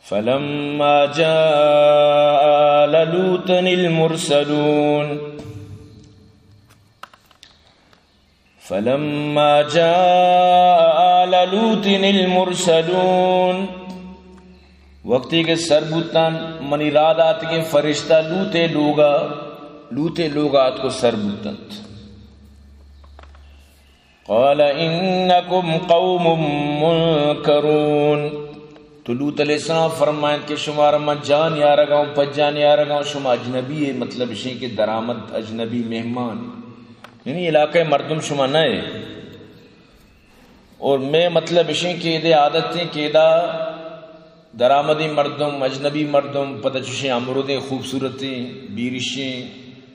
فلما جاء آل لوط المرسلون۔ فلما جاء آل لوط المرسلون۔ وقتی کہ سر بوتن منی راہ داتگیں فرشتہ لوط ءِ لوگا، لوط ءِ لوگا اتکو سر بوتنت۔ قال إنكم قوم منكرون۔ تو لوط علیہ السلام فرمائیں کہ شمارا من جان یارگاؤں، پجان یارگاؤں، شما اجنبی ہے، مطلب اشیں کہ درآمد اجنبی مہمان، یعنی علاقہ مردم شما نہ ہے۔ اور میں مطلب اشیں کہ ادے عادت ہیں کہ ادا درآمدیں مردم، اجنبی مردم، پتہ چشیں امرودیں خوبصورتیں بیرشیں،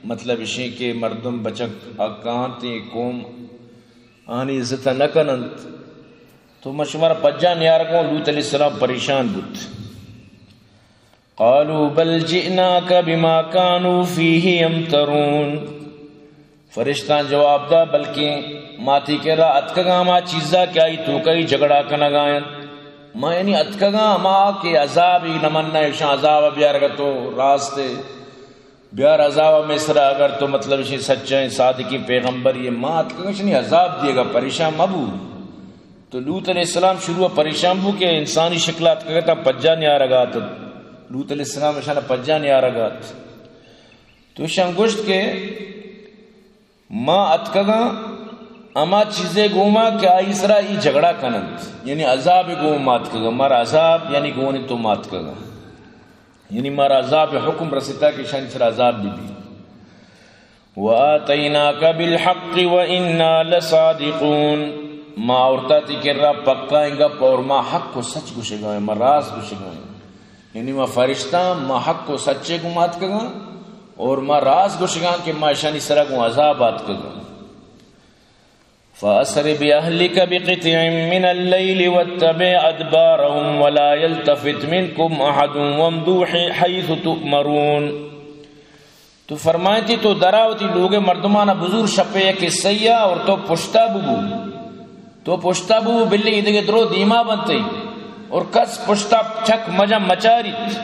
مطلب اشیں کہ مردم بچک آ کانتیں قوم آنی عزت نہ کننت۔ تو من شمارا پجا نیارگوں۔ لوط علیہ السلام پریشان بوت۔ قالوا بل جئناك بما كانوا فيه يمترون۔ فرشتاں جواب دا، بلکیں ما تئی کرا اتکگاں ہما چیزا کہ آئی توکا ای جھگڑا کنگا انت۔ ما یعنی اتکگاں ہما کہ عذاب ای نمنا، ایشاں عذاب بیارگا تو راستے۔ بیار عذاب مصر، اگر تو مطلب اشی سچیں صادقیں پیغمبر یہ، ما اتکگاں اشنی عذاب دیگا، پریشان مبو۔ تو لوط علیہ السلام شروع پریشان بو کہ انسانی شکل اتکگا تا پجا نیارگات۔ لوط علیہ السلام اشان پجا نیارگات۔ تو اشان گوشت کہ ما اتکگاں ہما چیزے گوما کہ آئی سرا ای جھگڑا کننت، یعنی عذاب گوما ما اتکگاں، مارا عذاب یعنی گونے تو ما اتکگاں، یعنی مارا عذاب حکم رسیتا کہ شان سرا عذاب بی بی۔ وآتيناك بالحق وإنا لصادقون۔ ما اورتا تئی کرا پکا انگا اور ما حق و سچ گوشگا ہیں، ما راز گوشگا ہیں۔ یعنی ما فرشتہ، ما حق و سچے گوں اتکگاں اور ما راز گوشگاں کہ ما اشانی سرا گوں عذاب آتکگاں۔ فأسر بأهلك بقطع من الليل واتبع أدبارهم ولا يلتفت منكم أحد وامضوا حي-، حيث تؤمرون۔ تو فرمائیتی، تو درا وتی لوگ مردمانا بزور شپے یک حصہ اور تو پشتا ببو۔ تو پشتا ببو، بلے ایدگہ درو دیما بنتے اور کس پشتا چک مجا مچاریت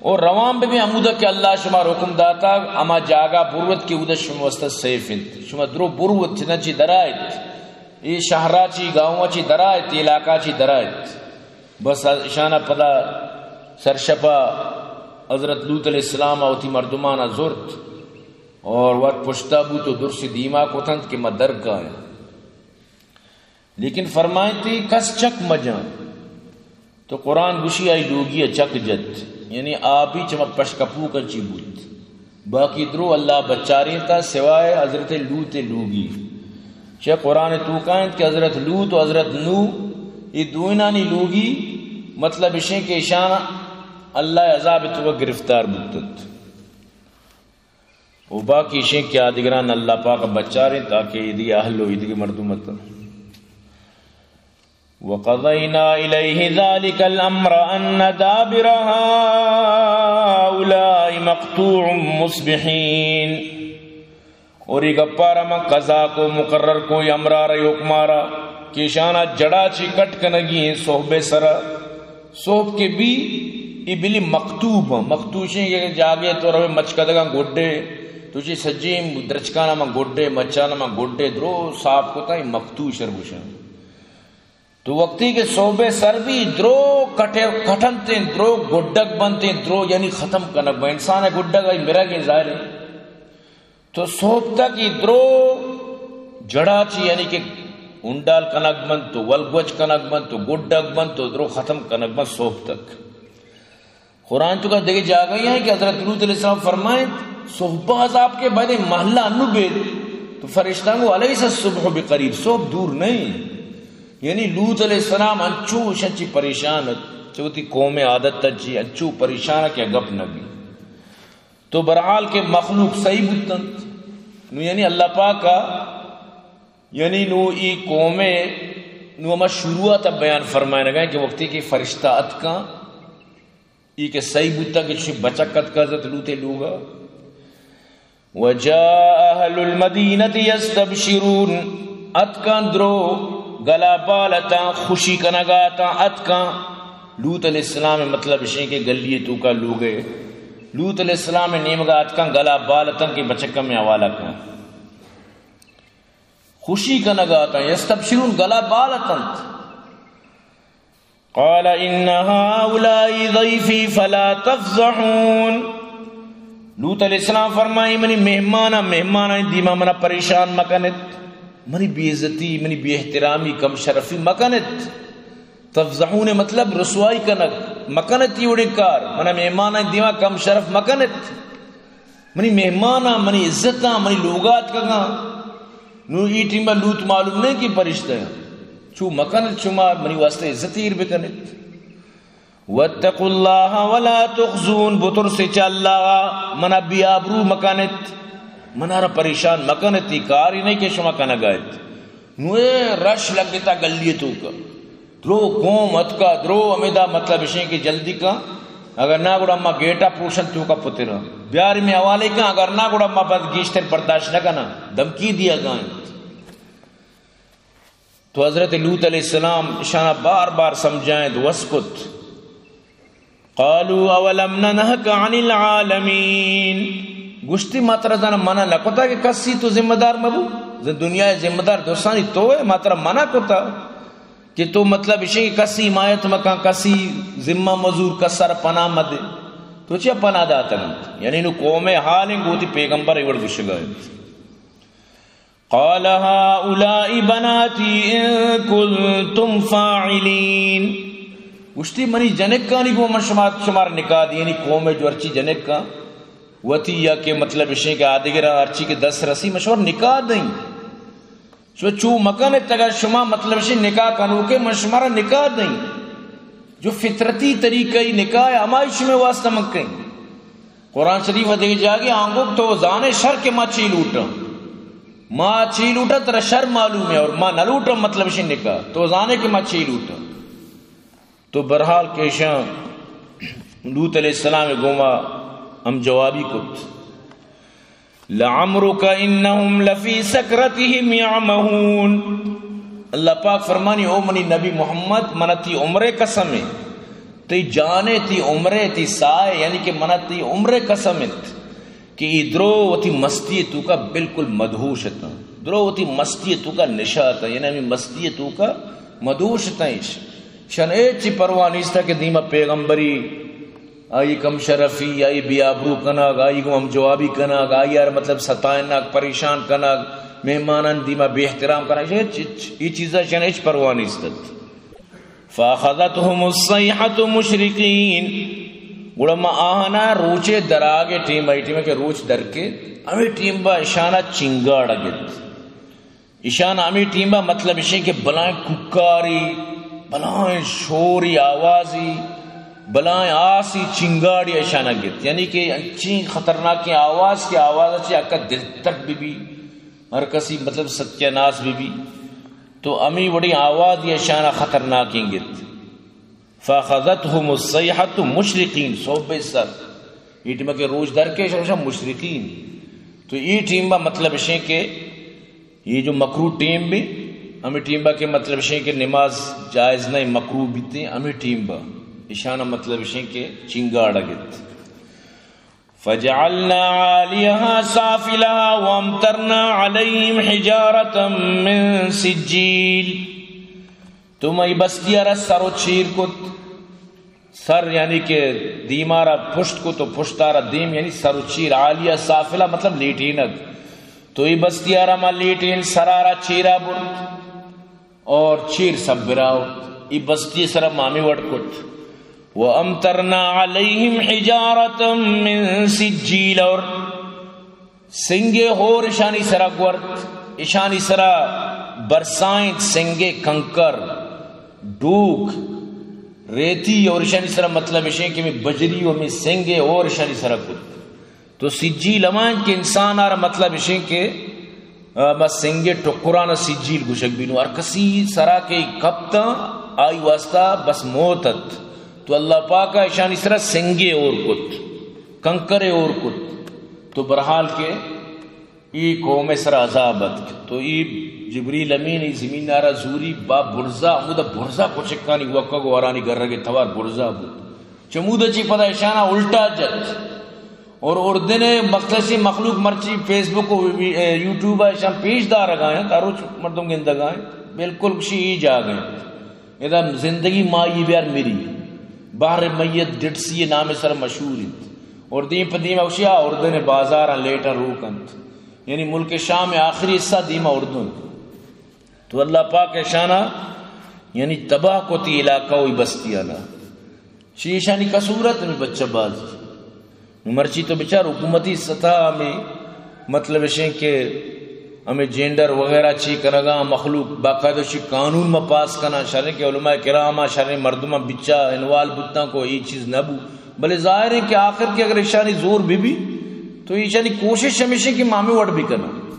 اور روان ببی ہمودا کہ اللہ شما حکم داتا، ہما جاگا بروت کہ اودا شما واسطہ سیف انت۔ شما درو بروت، چنا چی درائیت۔ ای شہرا چی، گاؤں چی درائیت، علاقہ چی درائیت۔ بس اشانا پدا سرشپا حضرت لوط علیہ السلام وتی مردمانا زرت اور وت پشتا بوت و درس دیما کتنت کہ ما در کایاں۔ لیکن فرمائیتی کس چک مجاں۔ تو قرآن گوشی آئی لوگی چک جت، یعنی آپی چما پشکپوک چی بوت۔ باقی درو اللہ بچارینتا سوائے حضرت لوط لوگی۔ چہ قرآن توکا انت کہ حضرت لوط و حضرت نوح، یہ دوئینانی لوگی، مطلب اشیں کہ اشان اللہ عذاب توکا گرفتار بوتنت۔ و باقی اشیں کہ آدگران اللہ پاک بچاریں تاکہ ایدگہ اہل و ایدگہ مردم ات۔ وقضينا إليه ذلك الأمر أن دابر هؤلاء مقطوع مصبحين۔ اور یہ گپارا من قضا کو، مقرر کو، یہ امرارا، یہ حکمارا کہ اشانا جڑا چی کٹ کنگی ہیں صحب سرا۔ صحب کے بھی یہ بلی مقطوع ہیں۔ مقطوع شیں کہ جاگے تو روے مچ کدگاں گڈے، تو چی سجیم درچکانا من گڈے، مچانا من گڈے، درو صاف کتا، یہ مقطوع شر گوشاں۔ تو وقتی کہ صحب سر بھی درو کٹے، کٹنتیں، درو گڈگ بنتیں، درو یعنی ختم کنگ بن۔ انسان گڈگ آئی مرگ ہیں ظاہر ہے۔ تو صحب تک یہ درو جڑا چی یعنی کہ انڈال کنگ بنت، تو ولگوچ کنگ بنت، تو گڈگ بنت، تو درو ختم کنگ بنت صحب تک۔ قرآن توکا دگہ جاگہی ہیں کہ حضرت لوط علیہ السلام فرمائیں، صحب عذاب کے بعد محلہ انو بید۔ تو فرشتاں گو، أليس الصبح بقريب، صحب دور نہیں۔ یعنی لوط علیہ السلام انچو شچی پریشان ات، چہ وتی قوم عادت چی انچو پریشان کہ گپ نہ بی۔ تو برحال کہ مخلوق صحیح بوتنت۔ نو یعنی اللہ پاکا، یعنی نو ای قوم، نو ہما شروعات بیان فرمائنگا کہ وقتی کہ فرشتہ اتکاں، ای کہ صحیح بوتا کہ چھ بچک اتکا حضرت لوط لوگا۔ وجاء أهل المدينة يستبشرون، اتکاں درو گلا بالتاں، خوشی کنگاتاں، اتکاں لوط علیہ السلام ءِ مطلب اشیں کہ گلی ءِ توکا لوگ ءَ لوط علیہ السلام ءِ نیمگا اتکاں، گلا بال اتاں کہ بچکاں مئے حوالہ کن۔ خوشی کنگا اتاں، یستبشرون، گلا بال اتنت۔ قال ان هؤلاء ضيفي فلا تفضحون۔ لوط علیہ السلام فرمائی، منی مہماناں، مہماناں دیما منا پریشان مکنت، منی بے عزتی، منی بے احترامی، کم شرفی مکنت۔ تفضحون مطلب رسوائی کنگ، مکنت ای وڑیں کار، منا مہماناں دیما کم شرف مکنت۔ منی مہماناں، منی عزتاں، منی لوگا اتکگاں۔ نوں ای ٹیما لوط معلوم نہ کہ پرشتہ ایں۔ چو مکنت، شما منی واسطہ عزت ایر بکنت۔ واتقوا الله ولا تخزون، بترسے چہ اللہ ءَ، منا بے آبرو مکنت، منا را پریشان مکنت، ای کاری نہ کہ شما کنگا ات۔ نوں اے رش لگتا گلی توکا۔ درو قوم اتکا، درو ہمیدا مطلب اشیں کہ جلدی کن، اگر نہ گڑا ما گیٹا پروشن توکا پتراں۔ بیاری مئے حوالے کن، اگر نہ گڑا ما بد گیشتر برداشت نہ کناں، دھمکی دیگا انت۔ تو حضرت لوط علیہ السلام اشانا بار بار سمجھائیں تو وس کت۔ قالوا اولم ننهك عن العالمين، گوشتی ما ترا زانا منع نہ کتا کہ کسی تو ذمہ دار مبو، ز-، دنیا ذمہ دار درستانی تو ئے، ما ترا منع کتا کہ تو مطلب اشیں کہ کسی حمایت مکن، کسی ذمہ مزور، کسر پناہ مدے۔ تو چیا پناہ داتگ انت؟ یعنی نوں قوم ءِ حال انت، گوں وتی پیغمبر ءَ اے وڑ گوشگا انت۔ قال هؤلاء بناتي إن كنتم فاعلين۔ گوشتی، منی جنکانی گوں من شما، شمار نکاح دی، یعنی قوم ءِ جو ہرچی جنکاں وتی یا کہ مطلب اشیں کہ آدگراں ہرچی کہ دست رسی من شمار نکاح دیں۔ شما چو مکن ات، اگر شما مطلب اشیں نکاح کنوکے من شمارا نکاح دیں۔ جو فطرتی طریقہ ای نکاح ہے، ہمائی شمے واسطہ من کہیں۔ قرآن شریف ءَ دگہ جاگے آنگو تو زانے شر کہ ما چی لوٹاں۔ ما چی لوٹاں ترا شر معلوم ہے اور ما نہ لوٹاں مطلب اشیں نکاح۔ تو زانے کہ ما چی لوٹاں۔ تو بہرحال کہ اشاں لوط علیہ السلام ءِ گوما ہم جوابی کت۔ لعمرك إنهم لفي سكرتهم يعمهون۔ اللہ پاک فرمانی، او منی نبی محمد، من تئی عمر ءِ قسم ایں، تئی جان ءِ، تئی عمر ءِ، تئی ساہ ءِ، یعنی کہ من تئی عمر ءِ قسم انت کہ اے درو وتی مستی ءِ توکا بالکل مدہوش اتاں، درو وتی مستی ءِ توکا نشہ اتاں، یعنی ہمے مستی ءِ توکا مدہوش اتاں۔ ایش، ایشان ہچ پرواہ نیستا کہ دیما پیغمبری، آئی کم شرفی، آئی بے آبرو کنگ، آئی گوں ہم جوابی کنگ، آئی ءَ را مطلب ستائینگ، پریشان کنگ، مہمانان دیما بے احترام کنگ، ہچ، ہچ، اے چیزاں ایشان ہچ پرواہ نیست ات۔ فأخذتهم الصيحة مشرقين۔ گڑا ما آہانا روچے دراگ ءِ ٹیم، اے ٹیم کہ روچ درکے، ہمے ٹیم با اشانا چنگاڑ گت۔ ایشان ہمے ٹیمبا مطلب اشیں کہ بلائیں کوکاری، بلائیں شوری آوازی، بلائیں آسی چنگاڑی ایشانا گپت، یعنی کہ انچیں خطرناکیں آواز کہ آواز چہ اکا دل ترک بی بی، ہر کسی مطلب ستیاناس بی بی، تو ہمے وڑیں آواز ایشانا خطرناکیں گپت۔ فأخذتهم الصيحة مشرقين، صبح سر، اے ٹیمبا کہ روچ درکے، شمشا مشرقین۔ تو اے ٹیمبا مطلب اشیں کہ اے جو مکروہ ٹیم بی، ہمے ٹیمبا کہ مطلب اشیں کہ نماز جائز نہ، مکروہ بیتیں، ہمے ٹیمبا اشانا مطلب اشیں کہ چنگاڑ گت۔ فجعلنا عاليها سافلها وأمطرنا عليهم حجارة من سجيل۔ تو مئی بستی ءَ را سر و چیر کت، سر یعنی کہ دیما را پشت کت و پشتا را دیم، یعنی سر و چیر، عالیہ سافلہ مطلب لیٹینگ۔ تو اے بستی ءَ را ما لیٹین سرا را چیرا برت اور چیر سبرا اے بستی سرا ما ہمے وڑ کت۔ وأمطرنا عليهم حجارة من سجيل، اور سنگے ہور اشانی سرا گورت، اشانی سرا برسائینت سنگے کنکر، ڈوک، ریتی، اور اشانی سرا مطلب اشیں کہ ہمے بجری و ہمے سنگے ہور اشانی سرا کت۔ تو سجیل ہما انت کہ انسان آرا مطلب اشیں کہ، آ، بس سنگے ٹکران سجیل گوشگ بی، نوں ہر کسی سرا کہ کپتاں آئی واسطہ بس موت ات۔ تو اللہ پاک اشانی سرا سنگے ہور کت، کنکرے ہور کت۔ تو بہرحال کہ ای قوم سر عذاب اتک۔ تو ای جبریل امین ای زمین آرا زوری با برزا، ہمودا برزا کچکانی وکگ و ارانی گرگ توار برزا بود۔ چمودا چی پدا اشانا الٹا جت۔ اور اردن مخلصی مخلوق مرچی فیس بک و وی-، اے، یوٹیوب اشان پیش دارگا ہیں، ہر روچ مردم گندگا ہیں۔ بالکل گوشی ای جاگہ ہیں۔ ادا زندگی مائی بیار میری۔ بحر میت ڈڈ سی نام سر مشہور انت۔ اور دیم پہ دیم اوشی آ اردن بازار لیٹا روک انت۔ یعنی ملک شام آخری حصہ دیما اردن۔ تو اللہ پاک اشانا یعنی تباہ کو تی علاقہ و بستیانا۔ چی ایشانی قصور ات؟ ہمیں بچہ باز۔ مرچی تو بچار حکومتی سطح ہمیں مطلب اشیں کہ ہمیں جینڈر وغیرہ چی کنگا، مخلوق باقاعدہ شی قانون ما پاس کنا، شریں کہ علماء کرام شریں مردماں بچا انوال بوتاں کو ای چیز نہ بو۔ بلے ظاہر ہے کہ آخر کہ اگر ایشانی زور بھی بھی تو ایشانی کوشش ہمیشہ کہ مامی وڑ بھی کنا۔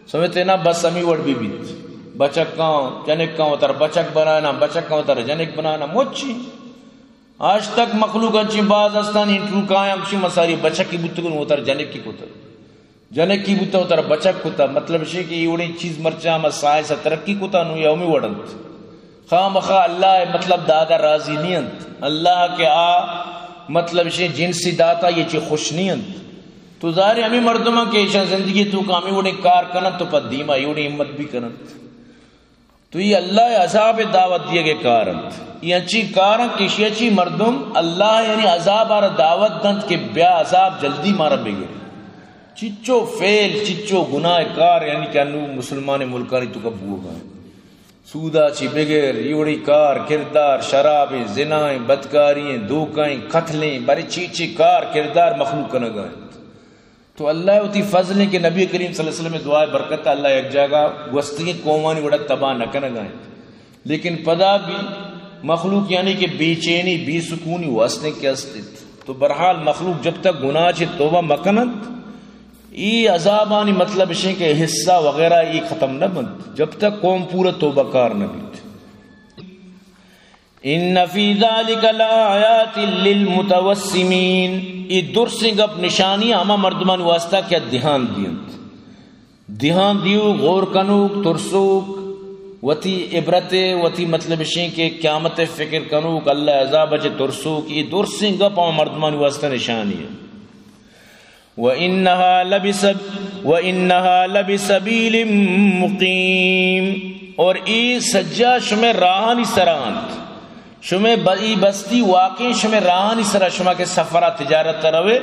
سمجھتے نا؟ بس ہمی وڑ بھی بیت۔ بچک کاں، جنک کاں وتر بچک بنانا، بچک کاں وتر جنک بنانا، مچی۔ آج تک مخلوق انچیں باز استانی انٹرویو کایاں کشی مساری بچکی بوتگن وتر جنکی کتگ۔ جنکی بوتا وتر بچک کتا۔ مطلب شے کہ ایوڑیں چیز مرچاں ہما سائنس ترقی کتا نو یا ہمیں وڑنت۔ خام خا اللہ مطلب دادا راضی نہیں انت۔ اللہ کہ آ مطلب شے جنسی داتا یہ چی خوش نہیں انت۔ تو ظاہر ہے ہمیں مردماں کہ ایشاں زندگی تو کامی وڑیں کار کنن تو پد دیما ایوڑیں ہمت بھی کنن۔ تو یہ اللہ عذاب دعوت دیے گئے کار انت۔ یہ انچی کار انت کہ شی چی مردم اللہ یعنی عذاب آر دعوت دنت کہ بیا عذاب جلدی مارا بگیر۔ چچو فعل، چچو گناہ کار یعنی کہ انو مسلمان ملکانی تو کب بوگا۔ سودا چی بگر، ایوڑی کار، کردار، شرابیں، زنائیں، بدکارییں، دھوکائیں، قتلیں، بارے چی چی کار، کردار مخلوق کنگا انت۔ تو اللہ وتی فضلیں کہ نبی کریم صلی اللہ علیہ وسلم دعائے برکت اللہ یک جاگہ گوستگیں قومانی وڑا تباہ نہ کنگا انت۔ لیکن پدا بھی مخلوق یعنی کہ بے چینی، بے سکونی و استیں کہ استت۔ تو برحال مخلوق جب تک گناہ چے توبہ مکننت، ای عذابانی مطلب اشیں کہ حصہ وغیرہ ای ختم نہ بنت، جب تک قوم پورا توبہ کار نہ بیت۔ ان فی ذلک لآیات للمتوسمین، ای درسیں گپ نشانی ہما مردمانی واسطہ کہ دھیان دینت۔ دھیان دیوک، غور کنوک، ترسوک، وتی عبرت، وتی مطلب اشیں کہ قیامت فکر کنوک، اللہ عذاب چے ترسوک، ای درسیں گپ ہما مردمانی واسطہ نشانی ہے۔ وَإِنَّهَا لَبِسَب-، وَإِنَّهَا لَبِسَبِيلٍ مُقِيمٍ، اور ای سجا شمے راہانی سرا انت۔ شمے ب-، ای بستی واقعی شمے راہانی سرا، شما کہ سفرا تجارت روے،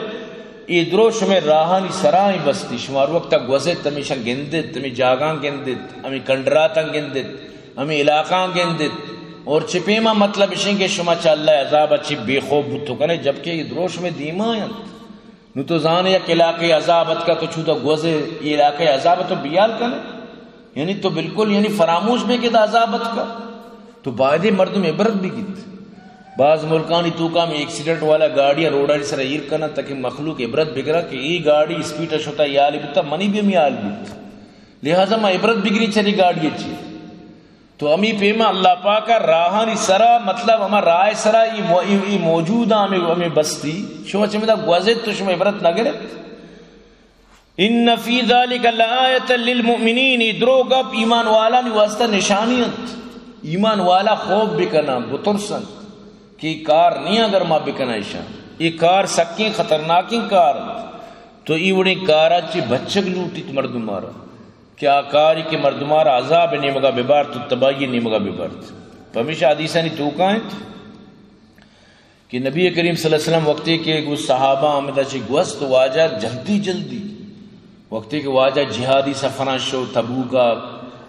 ای درو شمے راہانی سرا ای بستی۔ شما ہر وقتا گوزت، ہمیشاں گندت، ہمیں جاگاں گندت، ہمیں کنڈراتاں گندت، ہمیں علاقاں گندت۔ اور چپیما مطلب اشیں کہ شما چا اللہ عذاب چی بے خوف بوتو کنے، جبکہ ای درو شمے دیما انت۔ نو تو زانے یک علاقے عذاب اتکا، تو چودا گوزے، ای علاقے عذاب تو بیال کنے، یعنی تو بالکل یعنی فراموش بے کہ دا عذاب اتکا۔ تو بایدے مردم عبرت بگیت۔ باز ملکانی توکا ہم ایکسیڈنٹ والا گاڑیاں روڈانی سرا ایر کنن تاکہ مخلوق عبرت بگرا کہ ای گاڑی اسپیڈ شتا یالی بوتا، منی بھی ہمی حال بوت۔ لہذا ما عبرت بگری چلی گاڑی چی۔ تو ہمی پیما اللہ پاک ء راہانی سرا، مطلب ہما راہ سرا ای مو-، ای، ای موجود ہمیں، ہمیں بستی۔ شما چمیدا گوزت تو شما عبرت نہ گرت۔ ان فی ذلک لآیۃ للمؤمنین، ای درو گپ ایمان والانی واسطہ نشانی انت۔ ایمان والا خوف بکناں، بترسن کہ ای کار نہیں اگر ما بکناں ایشاں۔ ای کار سکیں خطرناکیں کار انت۔ تو ای وڑیں کارا چی بچگ لوٹیت مردم مارا۔ کہ آ کاری کہ مردمار عذاب نیمگا ببارت و تباہی نیمگا ببارت۔ پمیشا حدیثانی توکا انت کہ نبی کریم صلی اللہ علیہ وسلم وقتی کہ گو صحابہ آمدہ چی گوست، واجہ جلدی جلدی، وقتی کہ واجہ جہادی سفران شو، تبوکا،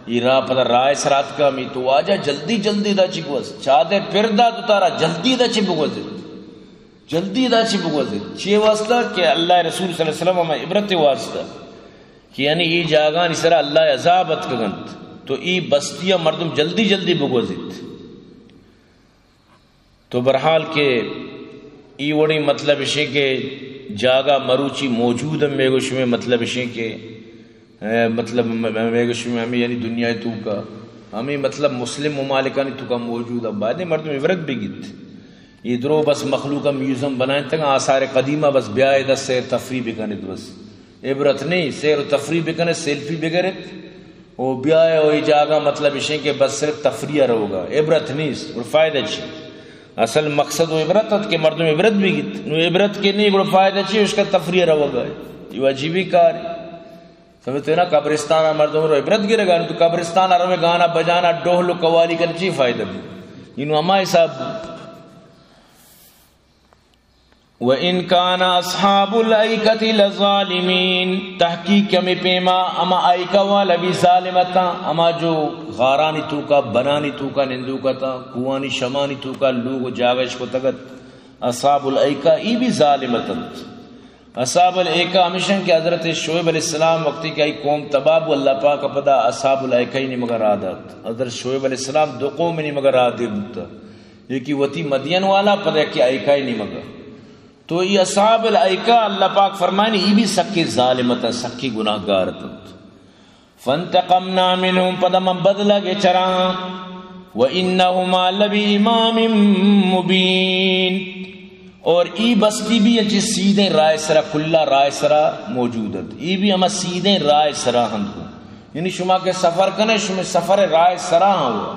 ای راہ پدا راہ سرات کا می، تو واجہ جلدی جلدی دا چی گوست، چادے پر دا تو تارا جلدی دا چی بگوزت۔ جلدی دا چی بگوزیت۔ چی واسطہ؟ کہ اللہ رسول صلی اللہ علیہ وسلم ہمیں عبرت واسطہ کہ یعنی ای جاگانی سرا اللہ عذاب اتکگنت، تو ای بستی مردم جلدی جلدی بگوزیت۔ تو برحال کہ ای وڑی مطلب اشیں کہ جاگہ مروچی موجود ہم میگوش میں مطلب اشیں کہ اے، مطلب، م-، م-، مئے گوش میں ہمیں یعنی دنیا توکا، ہمیں مطلب مسلم ممالکانی توکا موجود ہے۔ بعد مردم عبرت بگیت۔ یہ درو بس مخلوق میوزیم بنائیں تک آثار قدیمہ بس بیائے دا سیر تفریح بکنیت بس۔ عبرت نہیں، سیر و تفریح بکنے، سیلفی بگرت و بیائے و اے جاگہ، مطلب اشیں کہ بس صرف تفریح روگا، عبرت نہیں، اور فائدہ چی؟ اصل مقصد و عبرت ات کہ مردم عبرت بگیت۔ نو عبرت کہ نہیں، گڑا فائدہ چی؟ اس کا تفریح روگا ہے۔ یہ عجیبی کار ہے۔ سمجھتے نا، قبرستان مردم رو عبرت گرگا، نو تو قبرستان رو گانا بجانا، ڈول و قوالی کن چی فائدہ بھی؟ انو ہما حساب بھی۔ وَإِنْ كَانَ أَصْحَابُ الْأَيْكَةِ لَظَالِمِينَ، تحقیق کہ ہمے پیما ہما ایکہ والا بھی ظالم اتاں، ہما جو غارانی توکا، بنانی توکا نندوک اتاں، کوہانی شمانی توکا لوگ و جاگہ اش کتگ ات۔ اصحاب الایکہ ای بھی ظالم اتنت۔ اصحاب الایکہ ہمیشن کہ حضرت شعیب علیہ السلام وقتی کہ آئی قوم تباہ بو، اللہ پاک پدا اصحاب الایکہ ای نیمگا راہ دات۔ حضرت شعیب علیہ السلام دو قوم نیمگا راہ دے بوتا۔ یکی وتی مدین والا، پدا یکی ایکہ ای نیمگا۔ تو ای اصحاب الایکہ، اللہ پاک فرمانی، ای بھی سکے ظالم اتنت، سکے گناہگار اتنت۔ فانتقمنا منهم، پدا من بدلہ گے چراں، وانہما لبامام مبین، اور ای بستی بھی انچیں سیدھیں راہ سرا، کلا راہ سرا موجود انت۔ ای بھی ہما سیدھیں راہ سرا ہنت۔ یعنی شما کہ سفر کنے، شما سفر راہ سرا ہاں ہوا۔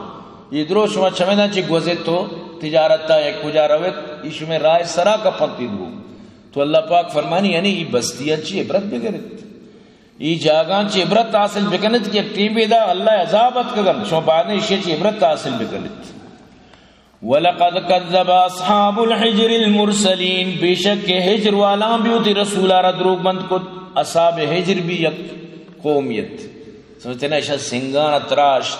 یہ درو شما چمیداں چی گوزت تو تجارت تا یک کجا روت، ای شما راہ سرا کپنت ای درو۔ تو اللہ پاک فرمانی، یعنی ای بستی انچی عبرت بگرت۔ ای جاگاں چی عبرت حاصل بکنت کہ یک ٹیمے دا اللہ عذاب اتکگن، شما بعد ایشی چی عبرت حاصل بکنت۔ ولقد كذب اصحاب الحجر المرسلين، بے شک کہ ہجر والاں بھی وتی رسولا را دروگ بند کت۔ اصحاب ہجر بھی یک قومیت، سمجھتے نا، ایشاں سنگان تراشت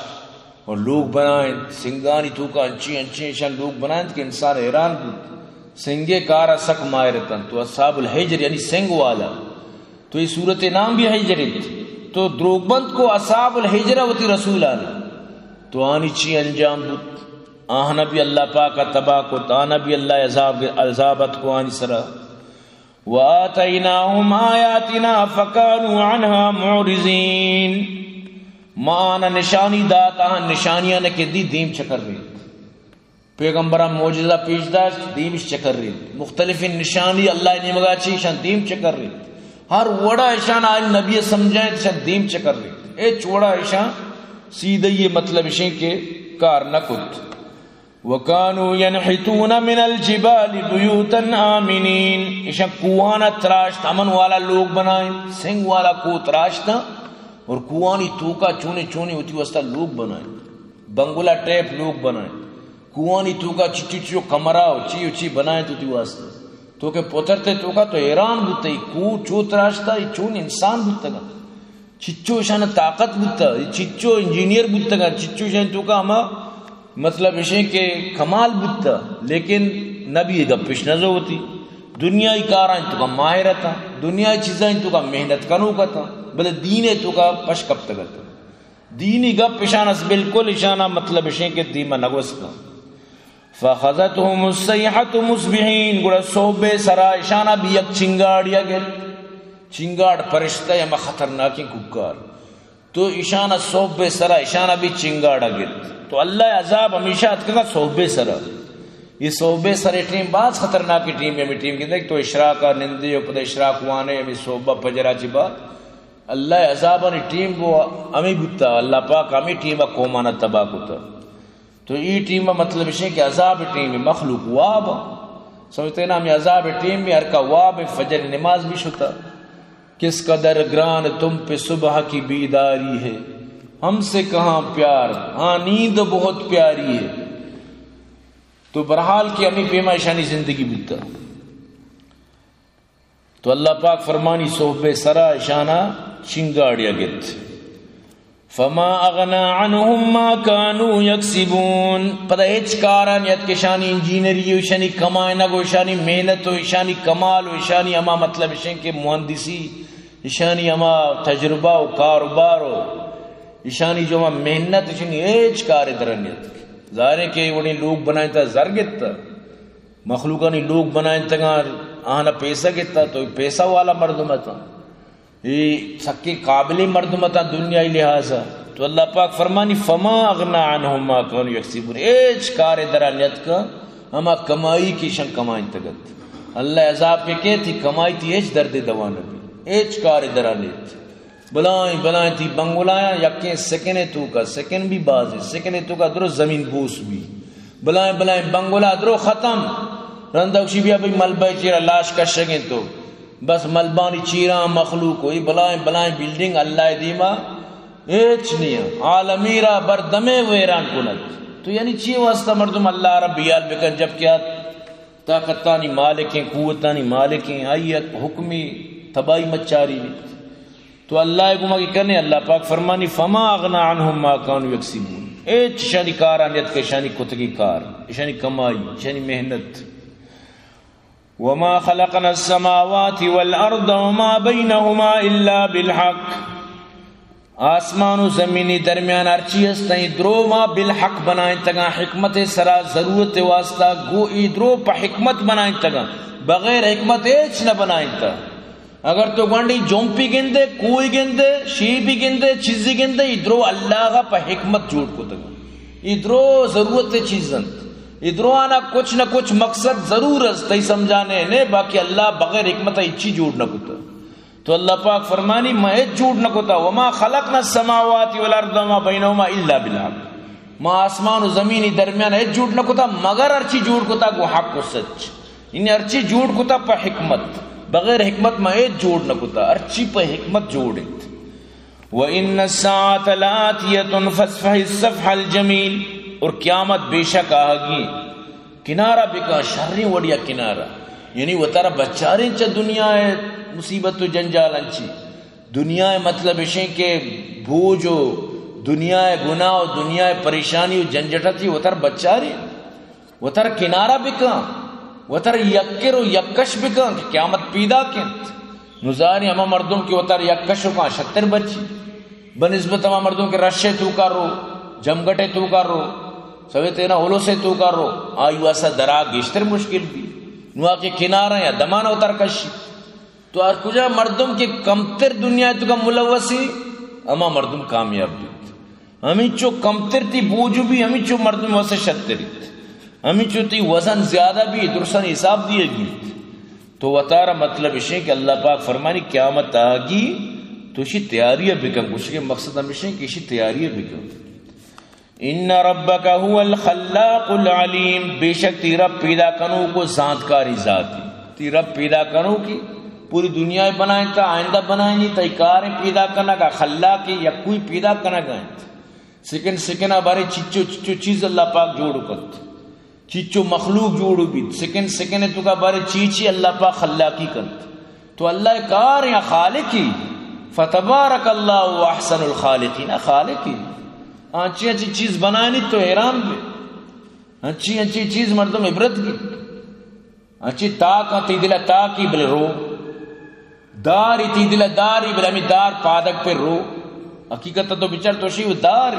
اور لوگ بنائیں، سنگانی توکا انچی انچی ایشاں لوگ بنائیں کہ انسان حیران بوت۔ سنگے کارا سک ماہر اتنت۔ تو اصحاب الحجر یعنی سنگ والا، تو ای سورت نام بھی ہجر انت۔ تو دروگ بند کو اصحاب الحجر وتی رسولانی، تو آنی چی انجام بوت؟ آہنا بھی اللہ پاک تباہ کت، آہنا بھی اللہ عذاب، عذاب اتکو آنی سرا۔ وآتيناهم آياتنا فكانوا عنها معرضين۔ ما آناں نشانی دات، آہاں نشانیاں کہ دی دیم چکر ریت۔ پیغمبراں معجزہ پیش داشت، دیمش چکر ریت۔ مختلفیں نشانی اللہ نیمگا چی، ایشاں دیم چکر ریت۔ ہر وڑا ایشاں آئی نبی سمجھائیں، ایشاں دیم چکر ریت۔ اے چوڑا ایشاں سیدھے یہ مطلب ایشیں کہ کار نہ کت۔ وكانوا ينحتون من الجبال بيوتا آمنين۔ ایشاں کوہانا تراشت، امن والا لوگ بنائیں، سنگ والا کوہ تراشت اور کوہانی توکا چونے چونے وتی واسطہ لوگ بنائیں، بنگلہ ٹائپ لوگ بنائیں، کوہانی توکا چچو چچو کمرہ و چی و چی بنائیں تو وتی واسطہ۔ تو کہ پترتے توکا تو حیران بوتے، کوہ چو تراشتا، ای چون انسان بوتگا۔ چچو ایشان طاقت بوتا، چچو انجینئر بوتگاں، چچو ایشان توکا ہما مطلب ایشیں کہ کمال بوتا، لیکن نبی گپ اش نہ زوتی۔ دنیائی کاراں توکا ماہر اتاں، دنیائی چیزاں توکا محنت کنوک اتاں، بلے دین توکا پش کپتگ اتاں۔ دینی گپ ایشان اس بالکل ایشانا مطلب ایشیں کہ دیما نگوستاں۔ فأخذتهم الصيحة مصبحين، گڑا سہب سرا ایشانا بھی یک چنگاڑیا گت۔ چنگاڑ پرشتہ ہما خطرناکیں کوکار۔ تو ایشانا سہب سرا ایشانا بھی چنگاڑا گت۔ تو اللہ عذاب ہمیشہ اتکگا سہب سرا۔ یہ سہب سر ٹیم باز خطرناک ٹیم ہے، ہمیں ٹیم کی دیکھ تو اشراق نندے و پدا اشراق وانے، ہمیں سہب پجرا چی بعد اللہ عذابانی ٹیم بو ہمیں بوتا، اللہ پاک ہمیں ٹیم قومانا تباہ کتا۔ تو ای ٹیم مطلب ایشیں کہ عذاب ٹیم مخلوق واب۔ سمجھتے نا، ہمیں عذاب ٹیم میں ہر کا واب فجر نماز بھی شتا۔ کس قدر گران تم پہ صبح کی بیداری ہے، ہم سے کہاں پیار، ہاں نیند بہت پیاری ہے۔ تو بہرحال کہ ہمیں پیما ایشانی زندگی بوتا۔ تو اللہ پاک فرمانی، سہب سرا ایشانا چنگاڑیا گت۔ فما اغنى عنهم ما كانوا يكسبون۔ پدا ہچ کارا نیت کہ ایشانی انجینئری و ایشانی کمائنگ و ایشانی محنت و ایشانی کمال و ایشانی ہما مطلب ایشیں کہ مہندسی، ایشانی ہما تجربہ و کاروبار و ایشانی جو ہما محنت، ایشانی ہچ کارے درا نیت۔ ظاہر ہے کہ وڑیں لوگ بنائیں تا زر گت، مخلوقانی لوگ بنائینتگاں، آہانا پیسہ گتا، تو پیسہ والا مردم اتاں، اے سکیں قابلیں مردم اتاں دنیائی لحاظا۔ تو اللہ پاک فرمانی، فما اغنى عنهم ما كانوا يكسبون، ہچ کارے درا نیتکا ہما کمائی کہ ایشاں کمائینتگت۔ اللہ عذاب کہ کیت، تی کمائی تی ہچ دردے دوا نبی۔ ہچ کارے درا نیت۔ بلائیں بلائیں تئی بنگلایاں، یکیں سکنے توکا، سکن بھی بازیں، سکنے توکا درو زمین بوس بھی۔ بلائیں بلائیں بنگلا درو ختم۔ رندا گوشی بیا بھئی ملبہ چیرا لاش کشگیں تو۔ بس ملبانی چیراں مخلوق ہوئی، بلائیں بلائیں بلڈنگ اللہ دیما ہچ نہیں۔ عالمی را بر دمے ویران کنت۔ تو یعنی چی واسطہ مردم اللہ را بیال بکن، جبکہ آ طاقتانی مالکیں، قوتانی مالکیں، آئی یک حکمی تباہی مچاری بیت۔ تو اللہ گما کہ کنے، اللہ پاک فرمانی، فما اغنى عنهم ما كانوا يكسبون۔ اے چشانی کار آنیت کہ شانی کتگی کار، شانی کمائی، شانی محنت۔ وما خلقنا السماوات والأرض وما بينهما إلا بالحق۔ آسمان و زمینی درمیان ہرچی ہستیں، درو ما بالحق بنائینتگاں، حکمت سرا ضرورت واسطہ، گو ای درو پہ حکمت بنائینتگاں، بغیر حکمت ہچ نہ بنائینتا۔ اگر تو گونڈی جمپی گندے، کوئی گندے، شیبی گندے، چیزی گندے، ای درو اللہ غا پہ حکمت جوڑ کتگاں۔ ای درو ضرورت چیز انت۔ ای درو آنا کچھ نہ کچھ مقصد ضرور است، تئی سمجھانے نے، باقی اللہ بغیر حکمت ہچی جوڑ نہ کتا۔ تو اللہ پاک فرمانی، ما ہچ جوڑ نہ کتا، وما خلقنا السماوات والارض وما بينهما الا بالحق۔ ما آسمان و زمینی درمیان ہچ جوڑ نہ کتا، مگر ہرچی جوڑ کتا گو حق و سچ۔ یعنی ہرچی جوڑ کتا پہ حکمت، بغیر حکمت ما ہچ جوڑ نہ کتا، ہرچی پہ حکمت جوڑ انت۔ وان الساعة لآتية فاصفح الصفح الجميل۔ اور قیامت بے شک آہگی، کنارہ بکن، شریں وڑیا کنارہ۔ یعنی وتارا بچاریں چہ دنیا ء مصیبت و جنجال انچی۔ دنیا ء مطلب اشیں کہ بوجھ و دنیا ء گناہ و دنیا ء پریشانی و جنجٹ ء چی وتر بچاریں۔ وتر کنارہ بکن، وتر یکر و یکش بکن کہ قیامت پیداک انت۔ نزاری ہما مردم کہ وتر یکش و کان شتر بچی۔ بہ نسبت ہما مردم کہ رش ء توکا رو، جمگٹ ء توکا رو، سوے تینا ہلوس ء توکا رو، آئی واسطہ دراگ گیشتر مشکل بی۔ نوا کہ کنارہ یا دمان اوتر کشی۔ تو ہر کجا مردم کہ کمتر دنیا ء توکا ملوثی، ہما مردم کامیاب بیت۔ ہمینچو کمتر تی بوجھ بی، ہمینچو مردم واسطہ شتریت۔ ہمینچو تی وزن زیادہ بی، درسن حساب دیے گیت۔ تو وتارا مطلب اشیں کہ اللہ پاک فرمانی قیامت آگی، تو اشی تیاری بکن۔ گوشگے مقصد ہمیشیں کہ اشی تیاری بکن۔ ان ربک هو الخلاق العلیم، بے شک تی رب پیدا کنوک و زانتکاری ذاتی۔ تی رب پیدا کنوکی پوری دنیا بنائیں تا آئندہ بنائیں، تئی کاریں پیدا کنگا خلاقی یکوئی پیدا کنگا انت۔ سکن سکنا بارے چچو چچو چیز اللہ پاک جوڑ کنت۔ چیچو مخلوق جوڑ بیت، سکن سکن توکا بارے چی چی اللہ پاک خلاقی کنت۔ تو اللہ کار یا خالقی، فتبارک اللہ احسن الخالقین، خالقی۔ انچی انچی چیز بنانی تو حیران بے۔ انچی انچی چیز مردم عبرت گیت۔ انچی تاک تی دل تاکی بل رو۔ داری تی دل داری بل ہمیں دار پادک پر رو۔ حقیقت تو بچار تو شی دار۔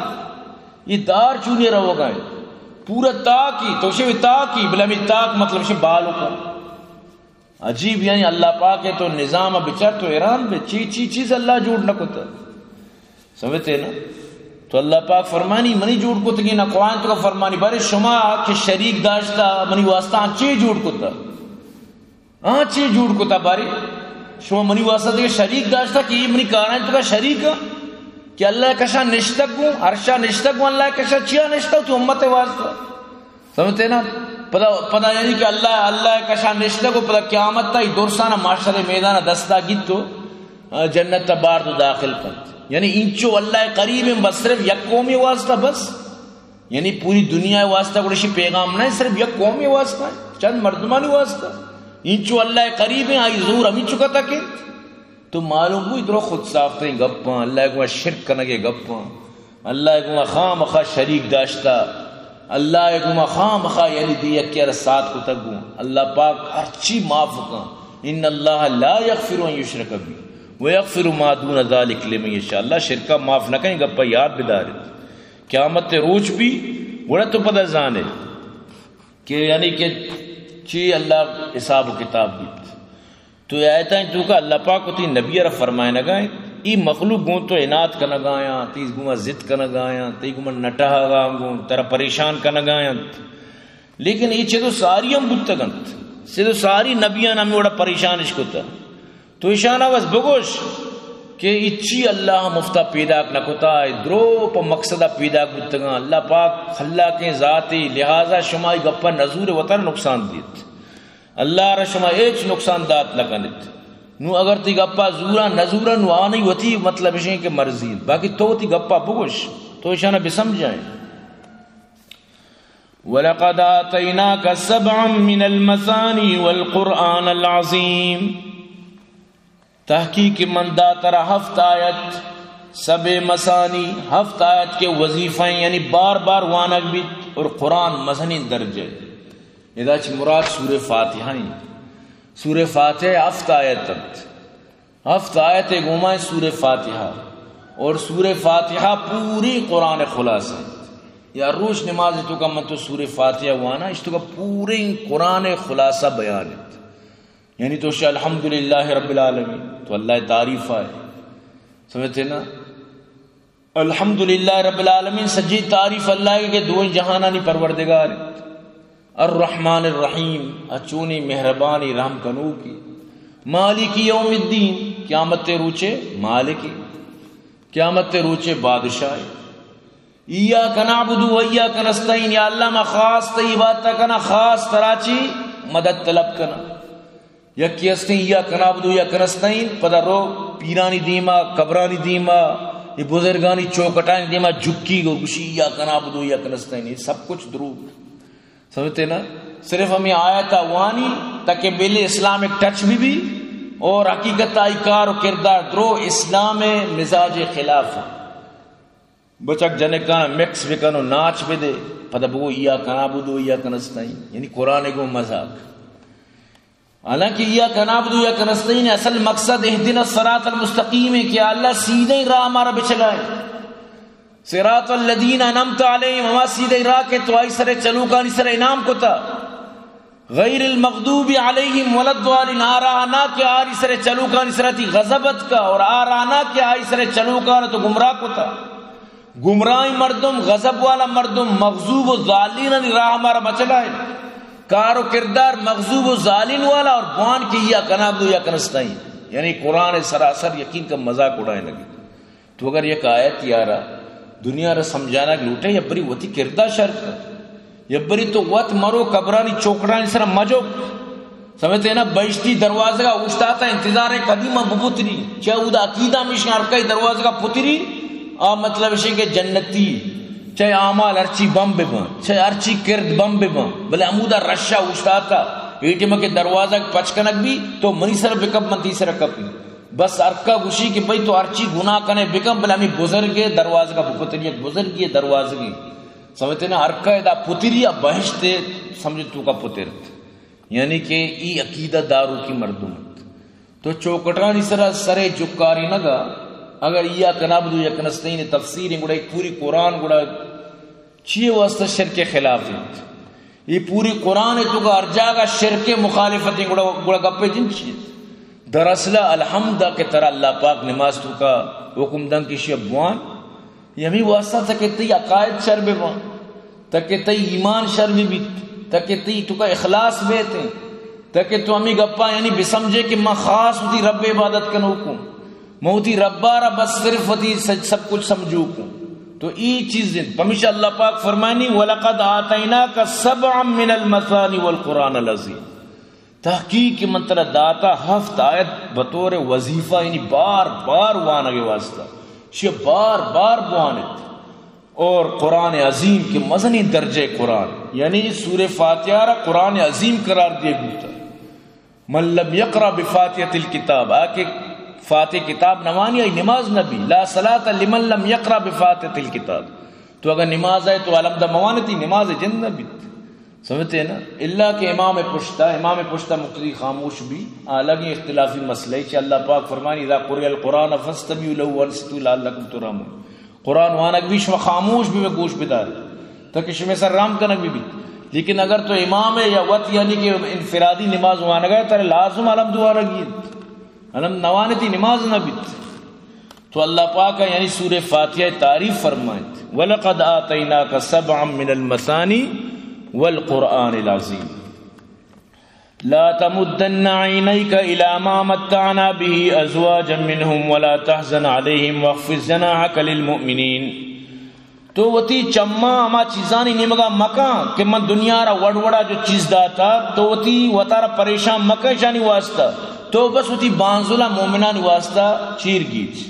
یہ دار چونی روگا ہے؟ پورا تاکی، تو شی تاکی، بلے ہمیں تاک مطلب شی بالو کو۔ عجیب، یعنی اللہ پاک ہے تو نظام بچار تو حیران بے، چی چی چیز اللہ جوڑ نہ کتا۔ سمجھتے نا؟ تو اللہ پاک فرمانی منی جوڑ کتگی نا، قرآن تو کا فرمانی، بارے شما کہ شریک داشتا منی واسطہ چی جوڑ کتا؟ آ چی جوڑ کتا بارے؟ شما منی واسطہ دیگہ شریک داشتا کہ یہ منی کارائیں تو کا شریک ہے؟ کہ اللہ کشا نشتگ گوں، عرشا نشتگ گوں، اللہ کشا چیا نشتا تو امت واسطہ؟ سمجھتے نا؟ پدا، پدا یعنی کہ اللہ، اللہ کشا نشتگ و پدا قیامت تا ای درسانا معاشر میدان دستا گیت تو، آ، جنت تا بار تو داخل کنت۔ یعنی انچو اللہ قریب ہیں بس صرف یک قومی واسطہ بس۔ یعنی پوری دنیا واسطہ گڑا شی پیغام نہ صرف یک قومی واسطہ ہے، چند مردمانی واسطہ۔ انچو اللہ قریب ہیں، آئی زور ہمیں چکا تک ہے۔ تو معلوم ہوئی درو خود ساختیں گپاں، اللہ گما شرک کنگے گپاں، اللہ گما خام خا شریک داشتا، اللہ گما خام خا یعنی دی یکی را ساتھ کتگ گوں۔ اللہ پاک ہرچی معاف کن۔ ان اللہ لا یغفر ان یشرک بہ و یغفر ما دون ذلک لمن یشاء۔ اللہ شرکا معاف نہ کہیں، گپا یاد بدارت۔ قیامت روچ بی، گڑا تو پدا زانے کہ یعنی کہ چی اللہ حساب و کتاب بیت۔ تو اے آیتاں تو کا اللہ پاک و تی نبی را فرمائنگا ہیں، ای مخلوق گوں تو عناد کنگایاں، تی گوں ضد کنگایاں، تی گوں نٹہگا گوں ترا پریشان کنگایاں۔ لیکن ای چیز ساری ہم بوتگنت، چیز ساری نبیان ہمیں وڑا پریشان اش کتا۔ تو ایشانا بس بگوش کہ اے چی اللہ مفتا پیداک نہ کتا، اے درو پہ مقصدا پیداک بوتگاں۔ اللہ پاک خلاقیں ذاتے، لہذا شما اے گپا نزور، وترا نقصان دیت۔ اللہ را شما ہچ نقصان دات نہ کنت۔ نو اگر تئی گپا زوراں نہ زوراں، نو آنی وتی مطلب اشیں کہ مرضی انت۔ باقی تو وتی گپا بگوش، تو ایشانا بسمجھائیں۔ ولقد آتيناك سبعا من المثاني والقرآن العظيم۔ تحقیق من دات ترا ہفت آیت، سبع مثانی، ہفت آیت کہ وظیفہ ایں، یعنی بار بار وانگ بیت، اور قرآن مزنیں درجہ۔ ادا چہ مراد سورہ فاتحہ ایں۔ سورہ فاتحہ ہفت آیت انت۔ ہفت آیت گوما سورہ فاتحہ، اور سورہ فاتحہ پوری قرآن خلاصہ انت۔ یا روچ نماز توکا من تو سورہ فاتحہ وانا، اش توکا پوریں قرآن خلاصہ بیان انت۔ یعنی تو شہ الحمدللہ رب العالمین، تو اللہ تعریف آئے۔ سمجھتے نا؟ الحمدللہ رب العالمین، سجی تعریف اللہ کی کہ دوئیں جہانانی پروردگار انت۔ الرحمن الرحیم، اچونی مہربانی رحم کنوکی۔ مالک یوم الدین، قیامت روچے مالکی، قیامت روچے بادشاہ۔ ایاک نعبد و ایاک نستعین، یا اللہ ما خاص تئی عبادت کنا، خاص ترا چی مدد طلب کنا۔ یکے ہستیں ایاک نعبد و ایاک نستعین، پدا رو پیرانی دیما، قبرانی دیما، اے بزرگانی چوکٹانی دیما جھکی گو گوشی ایاک نعبد و ایاک نستعین، اے سب کچھ دروغ۔ سمجھتے نا؟ صرف ہمیں آیت وانی تاکہ بل اسلام ایک ٹچ بھی بھی، اور حقیقت آئی کار و کردار درو اسلام مزاج خلاف ہے۔ بچک جنکاں مکس بکن و ناچ بدے، پدا بگو ایاک نعبد و ایاک نستعین، یعنی قرآن گو مذاق۔ حالانکہ ایاک نعبد و ایاک نستعین اصل مقصد اهدنا الصراط المستقیم ہے کہ اللہ سیدھے راہ مارا بچلائے۔ صراط الذین انعمت علیہم، ہما سیدھے راہ کہ تو آئی سر چلوکانی سر انعام کتا۔ غیر المغضوب علیہم ولا الضالین، آ راہ نہ کہ آری سر چلوکانی سر تی غضب اتکا، اور آ راہ نہ کہ آئی سر چلوکان تو گمراہ کتا۔ گمراہیں مردم، غضب والا مردم، مغضوب و ضالینانی راہ مارا مچلائے۔ کار و کردار مغضوب و ضالین والا اور بوان کہ ایاک نعبد و ایاک نستعین۔ یعنی قرآن سراسر یقین کا مذاق اڑائے لگے۔ تو اگر یک آیت یارا دنیا را سمجھانگ لوٹے، یا بری وتی کردا شر کن۔ یا بری تو وت مرو قبرانی چوکڑانی سر مجو۔ سمجھتے نا، بہشتی دروازگا اوشتاتا انتظار ہے کدی ما بپتری۔ چہ اودا عقیدہ ہمیشہ ہر کئی دروازگا پتری، آ مطلب اشے کہ جنتی، چہ اعمال ہرچی بم ببن، چہ ہرچی کرد بم ببن، بلے ہمودا رشا اوشتاتا، اے ٹیما کہ دروازگ پچ کنگ بی، تو منی سر بکپ، من تی سر کپی۔ بس ہرکا گوشی کہ بھئی تو ہرچی گناہ کنے بکن، بلے ہمیں بزرگ دروازگا بپتری، یک بزرگی دروازگی۔ سمجھتے نا، ہرکا ادا پتری آ بہشت سمجھ تو کا پترت۔ یعنی کہ ای عقیدہ دارو کی مردم انت۔ تو چوکٹانی سرا سرے جکاری نگا، اگر ایاک نعبد و ایاک نستعین تفسیر گڑا ایک پوری قرآن گڑا چیئے واسطہ شرک خلاف انت؟ یہ پوری قرآن ہے تو کا ہر جاگہ شرک مخالفت ہیں، گڑا، گڑا گپے جن چیئے؟ دراصل الحمد کہ ترا اللہ پاک نماز تو کا حکم دن کی شب بوان، یہ ہمیں واسطہ تھا کہ تئی عقائد شر بے بان۔ تاکہ تئی ایمان شر بہ بیت، تاکہ تئی توکا اخلاص بیت، تاکہ تو ہمے گپا یعنی بسمجھے کہ من خاص وتی رب عبادت کنوکوں، من وتی ربا را بس صرف وتی سج-، سب کچھ سمجھوکوں۔ تو ای چیز انت۔ پمیشا اللہ پاک فرمانی، "ولقد آتیناک سبعا من المثانی والقرآن العظیم۔" تحقیق کہ من ترا داتا ہفت آیت بطور وظیفہ، یعنی بار بار وانگ واسطہ، شی بار بار بوانت۔ اور قرآن عظیم کہ مزنیں درجہ قرآن، یعنی سورہ فاتحہ را قرآن عظیم قرار دیگ بوتا۔ من لم یقرأ بفاتحة الکتاب، آ کہ فاتحہ کتاب نوانی آئی نماز نبی، لا صلاة لمن لم یقرأ بفاتحة الکتاب۔ تو اگر نماز آئے تو الحمد موانتی نماز جند نبیت۔ سمجھتے ہیں نا؟ الا کہ امام پشتا، امام پشتا مقتدی خاموش بی، آ الگیں اختلافی مسئلہ ہے۔ چہ اللہ پاک فرمانی، "اذا قرئ القرآن فاستمعوا له وانصتوا لعلکم ترحمون۔" قرآن وانگ بی، شما خاموش بی، گوش بدار، تاکہ شما سر رحم کنگ بی بیت۔ لیکن اگر تو امام ہے یا وت یعنی کہ انفرادی نماز وانگ ہے، ترا لازم الحمد وانگی انت۔ الحمد نوانتی نماز نہ بیت۔ تو اللہ پاک یعنی سورہ فاتحہ تعریف فرمائیت، "ولقد آتیناک سبعا من المثانی والقرآن العظیم۔" لا تمدن عينيك إلى ما متعنا به أزواجا منهم ولا تحزن عليهم واخفض جناحك للمؤمنين۔ تو وتی چماں ہما چیزانی نیمگا مکن کہ من دنیا را وڑ وڑا جو چیز داتا، تو وتی وتارا پریشان مکن اشانی واسطہ، تو بس وتی بانزلا مومنانی واسطہ چیر گیج۔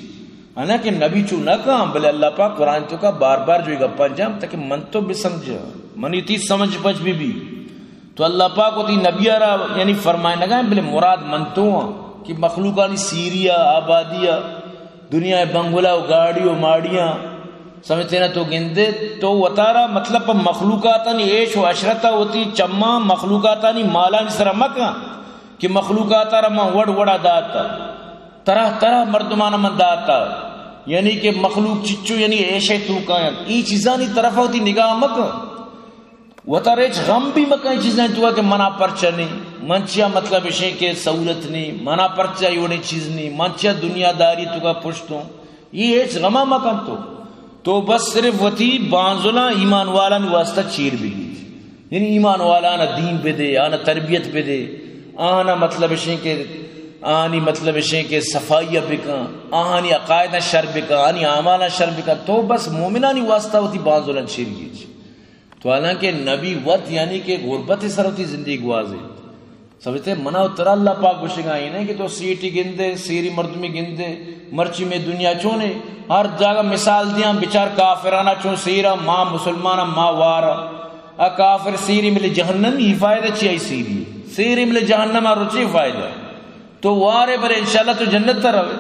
حالانکہ نبی چو نہ کن، بلے اللہ پاک قرآن توکا بار بار جو گپاں جام تاکہ من تو بسمجھاں، منی تی سمجھ پچ بی بی۔ تو اللہ پاک وتی نبی را یعنی فرمائے نگا، بلے مراد من تو ہاں کہ مخلوقانی سیریا، آبادیا، دنیا بنگلہ و گاڑی و ماڑیاں سمجھتے نا تو گندے، تو وتارا مطلب پہ مخلوقاتانی عیش و عشرتا وتی چماں مخلوقاتانی مالانی سرا مکن کہ مخلوقاتا را من وڑ وڑا داتا، طرح طرح مردمانا من داتا، یعنی کہ مخلوق چچو یعنی عیشے توکا انت۔ ای چیزانی طرف وتی نگاہ مکن۔ وتارا ہچ غم بھی مکن چیزاں تو کہ منا پرچہ نہیں، من چیا مطلب اشیں کہ سہولت نہیں، منا پرچہ ایوڑیں چیز نہیں، من چیا دنیا داری توکا پشتوں، یہ ہچ غما مکن تو۔ تو بس صرف وتی بانزلاں ایمان والانی واسطہ چیر بگیت۔ یعنی ایمان والانا دین بدے، آنا تربیت بدے، آنا مطلب اشیں کہ آنی مطلب اشیں کہ صفائی بکن، آنی عقائداں شر بکن، آنی اعمالاں شر بکن۔ تو بس مومنانی واسطہ وتی بانزلاں چیر گیج۔ تو حالانکہ نبی وت یعنی کہ غربت سر وتی زندگی گوازے۔ سمجھتے؟ منا و ترا اللہ پاک گوشگا ہی نہیں کہ تو سیٹی گندے، سیری مردمی گندے، مرچی میں دنیا چونے، ہر جاگہ مثال دیاں، بچار کافرانا چون سیرا، ما مسلمانا ما وارا۔ آ کافر سیری ملے جہنم، ہی فائدہ چی آئی سیری؟ سیری ملے جہنم آ روچی فائدہ؟ تو وارے بلے انشاءاللہ تو جنت تا روے۔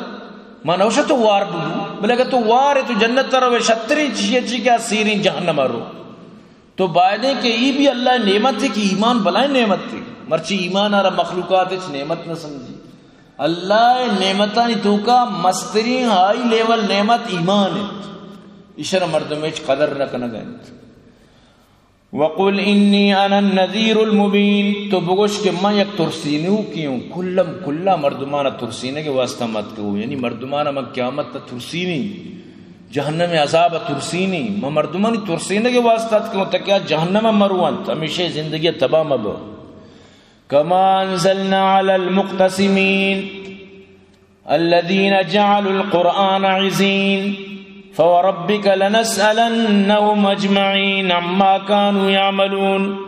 ما نوشہ تو وار ببو، بلے اگر تو وارے تو جنت تا روے، شتریں چیئے چی کہ آ سیریں جہنم آ رو۔ تو بایدیں کہ ای بھی اللہ نعمت ہے کہ ایمان بلائیں نعمت ہے۔ مرچی ایمان آرا مخلوقات اچ نعمت نہ سمجھی۔ اللہ نعمتانی توکا مسترین ہائی لیول نعمت ایمان ہے۔ ایشرا مردم اچ قدر نہ کنگا انت۔ وقل انی انا النذیر المبین، تو بگوش کہ من یک ترسینوکی ہوں، کلم کلا مردمانا ترسینگ واسطہ مت کہ ہوں، یعنی مردمانا من قیامت تا ترسینی، جہنم عذاب ترسینی، من مردمانی ترسینگ واسطہ ات کہ ہوں تاکہ آ جہنم مرو انت، ہمیشہ زندگی تباہ مبو۔ کما انزلنا علی المقتسمین، الذين جعلوا القرآن عضين، فوربك لنسألنهم أجمعين عما كانوا يعملون۔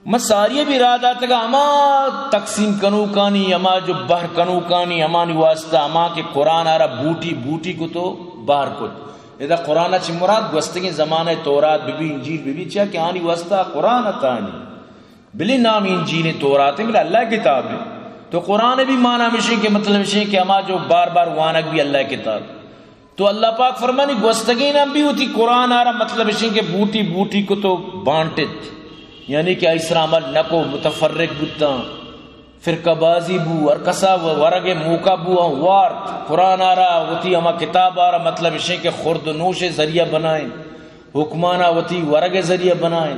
ما ساری بھی را داتگا ہما تقسیم کنوکانی، ہما جو بہر کنوکانی، ہمانی واسطہ ہما کہ قرآن آرا بوٹی بوٹی کو تو بہر کت۔ ادا قرآن چی مراد گوستگیں زمانہ تورات بی بی، انجیل بی بی، چیا کہ آنی واسطہ قرآن تانی۔ بلے نام انجیل تورات ہیں، بلے اللہ کتاب ہے۔ تو قرآن بھی معنی مشیں کہ مطلب مشیں کہ ہما جو بار بار وانگ بھی اللہ کتاب۔ تو اللہ پاک فرمانی گوستگین ہم بھی ہوتی قرآن آرا مطلب مشیں کہ بوٹی بوٹی کو تو بانٹت، یعنی کہ ایسرا عمل نہ کو، متفرق بوتاں، فرقہ بازی بو، ہر کسا و-، ورگ موقع بو، آں وارت۔ قرآن آرا وتی ہما کتاب آرا مطلب مشیں کہ خورد و نوش ذریعہ بنائیں۔ حکمانا وتی ورگ ذریعہ بنائیں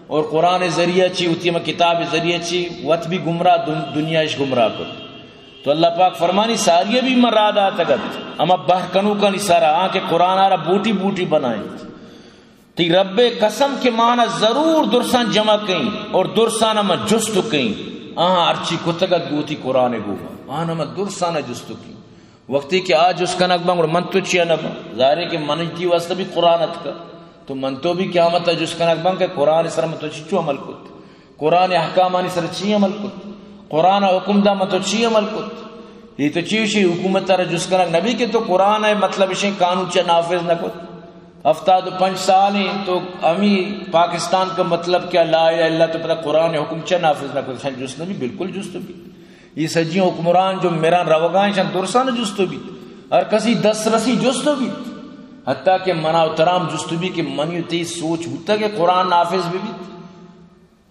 اور قرآن ذریعہ چی وتی ہما کتاب ذریعہ چی وت بھی گمراہ، دن-، دنیا اش گمراہ کت۔ تو اللہ پاک فرمانی ساری بھی من را داتگت ہما بہر کنوکانی سرا، آں کہ قرآن آرا بوٹی بوٹی بنائیں۔ تی رب قسم کہ مانا ضرور درسان جمع کئیں اور درسانا من جست کئیں۔ آہاں ہرچی کتگت گوتی قرآن گو، آہاں من درسانا جست کئیں۔ وقتی کہ آ جست کنگ بنت، گڑا من تو چیا نہ بنت؟ ظاہر ہے کہ من تی واسطہ بھی قرآن اتکا، تو من تو بھی قیامت جست کنگ بنت کہ قرآن سر من تو چی چو عمل کت، قرآن احکامانی سر چی عمل کت، قرآن حکم دا من تو چی عمل کت؟ یہ تو چی شی حکومت تر جست کنگ نبی کہ تو قرآن ہے مطلب شی قانون چا نافذ نہ کت۔ ہفتاد و پنچ سال ہیں تو ہمی پاکستان کا مطلب کیا؟ لا الہ الا اللہ، تو پتہ قرآن حکم چا نافذ نہ کت؟ شان جست نبی، بالکل جست بھی۔ یہ سجی حکمران جو میران روگا ہیں، شان درسان جستو بیت۔ ہر کسی دست رسی جستو بیت۔ حتیٰ کہ منا و ترام جستو بیت کہ منی و تی سوچ بوتا کہ قرآن نافذ بی بیت،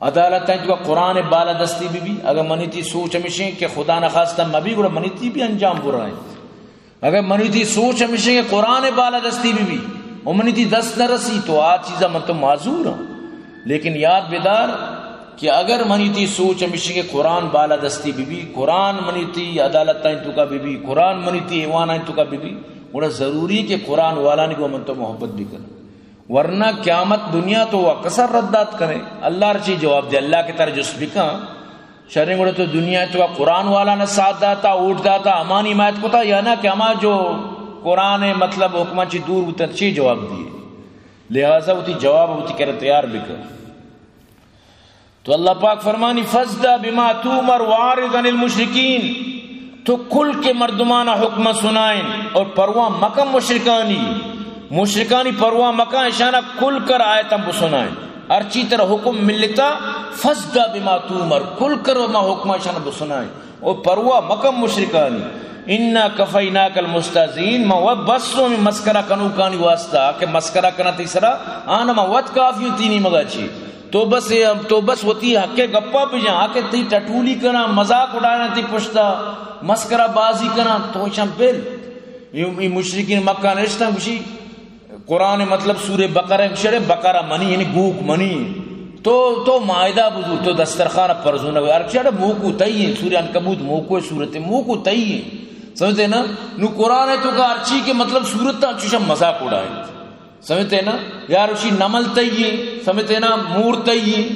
عدالت ہیں تو قرآن بالادستی بی بی۔ اگر منی تی سوچ ہمیشیں کہ خدا نخواستہ مبی، گڑا منی تی بھی انجام برا ہیں۔ اگر منی تی سوچ ہمیشیں کہ قرآن بالادستی بی بی و منی تی دست نہ رسی، تو آ چیزا من تو معذور ہوں۔ لیکن یاد بدار کہ اگر منی تی سوچ ہمیشیں کہ قرآن بالادستی بی بی، قرآن منی تی عدالتاں توکا بی بی، قرآن منی تی ایواناں توکا بی بی، گڑا ضروری کہ قرآن والانی گو من تو محبت بکن، ورنہ قیامت دنیا تو وا کسر ردات کنے۔ اللہ رچی جواب دے، اللہ کہ تر جست بکن۔ شریں گڑا تو دنیا تو قرآن والا نہ ساتھ داتا، ووٹ داتا، امانی حمایت کتا، یا نہ کہ ہما جو قرآن مطلب حکماں چی دور بوتن، چی جواب دیے؟ لہذا وتی جواب وتی کرا تیار بکن۔ تو اللہ پاک فرمانی، "فاصدع بما تؤمر واعرض عن المشرکین"، تو کل کے مردمانا حکم سنائیں اور پرواہ مکن مشرکانی، مشرکانی پرواہ مکن، اشانا کل کر آیتاں بسنائیں۔ ہرچی ترا حکم ملتا، "فاصدع بما تؤمر"، کل کر ما حکم اشانا بسنائیں۔ او پرواہ مکن مشرکانی۔ "انا کفیناک المستہزئین"، ما و بس ہمیں مسکرا کنوکانی واسطہ کہ مسکرا کنا تئی سرا، آنا ما وت کافی تئی نیمگا چی۔ تو بس، تو بس وتی حق گپا بجان، آ کہ تئی ٹٹولی کنا، مذاق اڑانا تئی پشتا، مسکرا بازی کنا، تو اشان بل۔ یہ، یہ مشرکین مکہ نشتن گوشی، قرآن مطلب سورہ بقرہ، شڑے بقرہ منی، یعنی گوک منی۔ تو، تو مائدہ بزور، تو دسترخوان پرزونہ، ہر چڑے موکو تئی ہیں، سورہ عنکبوت موکو ہے، سورت موکو تئی ہیں۔ سمجھتے نا؟ نو قرآن ہے تو کا ہر چی کے مطلب سورت تا چوشا مذاق اڑائیں۔ سمجھتے نا؟ یار اشی نمل تئی ہیں، سمجھتے نا؟ مور تئی ہیں۔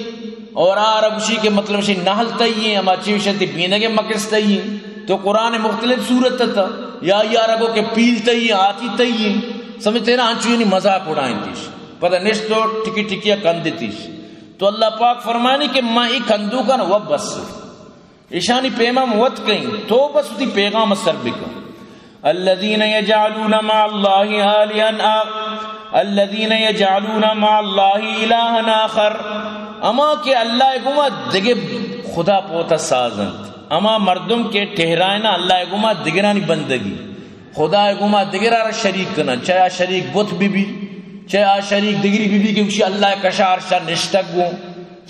اور آ رگوشی کے مطلب اشی نحل تئی ہیں، ہما چی اشی تی بیندگے مکس تئی ہیں۔ تو قرآن مختلف سورت تا، یا، یا رگو کے پیل تئی ہیں، آتی تئی ہیں۔ سمجھتے نا؟ انچو یعنی مذاق اڑائیں تیش۔ پدا نشت تو ٹکی ٹکیا کندتیش۔ تو اللہ پاک فرمانی کہ ما ای کندوکان و بس۔ اشانی پیما وت کئیں، تو بس وتی پیغام سر بکن۔ الذين يجعلون مع الله آلهة آ-، الذين يجعلون مع الله إلها آخر۔ اما کہ اللہ گما دگہ خدا پوتا سازنت۔ اما مردم کہ ٹہرائنا اللہ گما دگرانی بندگی۔ خدا ء گوما دگرا را شریک کنن، چاہے آ شریک بت بہ بی، چاہے آ شریک دگری بہ بی کہ گوشی اللہ ء کشا عرشا نشتگ گوں،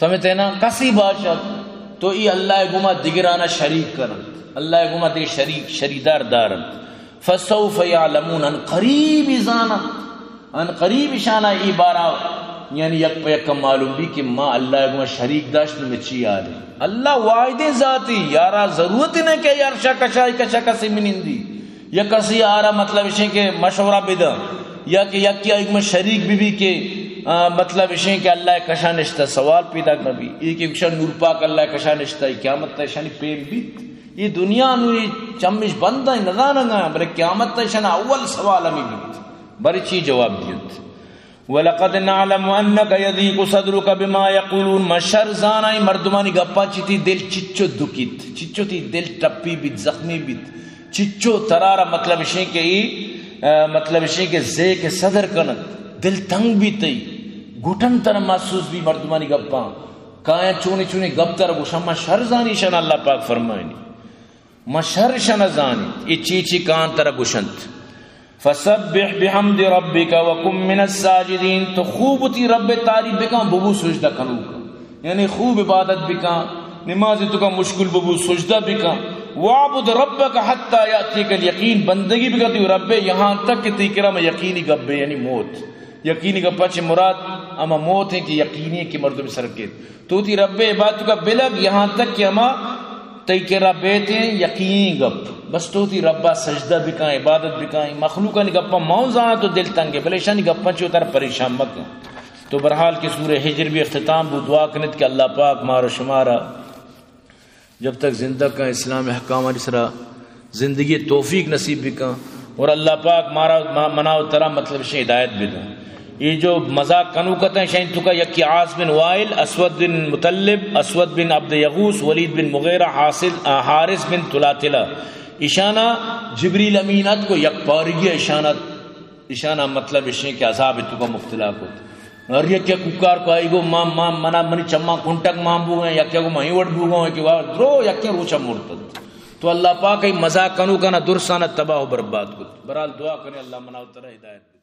سمجھتے نا؟ کسی باشد، تو ای اللہ ء گوما دگرانا شریک کننت، اللہ ء گوما دگہ شریک، شریدار دارنت۔ فسوف یعلمون، ان قریب ای زاننت، ان قریب اشانا ای بارا یعنی یک پہ یک معلوم بی کہ ما اللہ ء گوما شریک داشت، نو چی حال ہے؟ اللہ واحدیں ذاتی، یارا ضرورت نہ کہ عرشا کشا، ای کشا کسی منندی۔ یا کسی آرا مطلب اشیں کہ مشورہ بداں، یا کہ یکی آئی گوما شریک بہ بی کہ، آ، مطلب اشیں کہ اللہ ء کشا نشتہ، سوال پیدا نہ بی۔ ای کہ گوشاں نور پاک اللہ ء کشا نشتہ، ای قیامت تا اشانی پیم بیت؟ ای دنیا نو ای چمش بند ہیں، نزانگا ہیں، بلے قیامت تا اشانا اول سوال ہمیں بیت۔ بری چی جواب دیت؟ ولقد نعلم انك يضيق صدرك بما يقولون، ما شر زاناں اے مردمانی گپاں چہ تئی دل چچو دکیت، چچو تئی دل ٹپی بیت، زخمی بیت، چچو ترارا مطلب اشیں کہ اے، آ، مطلب اشیں کہ زیک صدر کنت، دل تنگ بیت تئی، گھٹن ترا محسوس بی مردمانی گپاں، کایاں چونی چونی گپ ترا گوشاں، ما شر زانی اشان اللہ پاک فرمائنی۔ ما شر شنا زانیت، اے چی چی کان ترا گوشنت۔ فسبح بحمد ربك وكن من الساجدين، تو خوب وتی رب تعریف بکن، ببو سجدہ کنوک، یعنی خوب عبادت بکن، نماز تو کا مشکل ببو سجدہ بکن۔ واعبد ربك حتى يأتيك اليقين، بندگی بکن تو رب یہاں تک کہ تئی کرا ما یقینی گپ بے، یعنی موت۔ یقینی گپا چہ مراد ہما موت ہیں کہ یقینی ہیں کہ مردم سر کے تو وتی رب ء عبادت کا بلگ یہاں تک کہ ہما تئی کرا بیت ہیں یقینی گپ۔ بس تو وتی رب ء سجدہ بکن، عبادت بکن، مخلوقانی گپاں ماؤں زاناں تو دل تنگ ہے، بلے اشانی گپاں چو تر پریشان مکن۔ تو بہرحال کہ سورہ ہجر بھی اختتام بو، دعا کنت کہ اللہ پاک مارا شمارا جب تک زندگ کن اسلام احکامانی سرا زندگی توفیق نصیب بکن اور اللہ پاک مارا، ما-، منا و ترا مطلب شے ہدایت بدن۔ یہ جو مذاق کنوک اتن شین تو کا یکی عاص بن وائل، اسود بن مطلب، اسود بن عبد یغوس، ولید بن مغیرہ، حاصل، آ، حارث بن تلاتلہ، اشانا جبریل امین ات کو یک پارگی اشانا اشانا مطلب اشیں کہ عذاب تو کا مبتلا کت۔ ہر یک یک کوکار کو آئی گو ما، ما، منا، منی چماں کنٹک مان بوگا، یک یک مہی وڑ بوگا کہ وا درو یک روچا مرتد۔ تو اللہ پاک ای مذاق کنوکانا درسانا تباہ و برباد کت۔ برحال دعا کریں اللہ منا و ترا ہدایت دے۔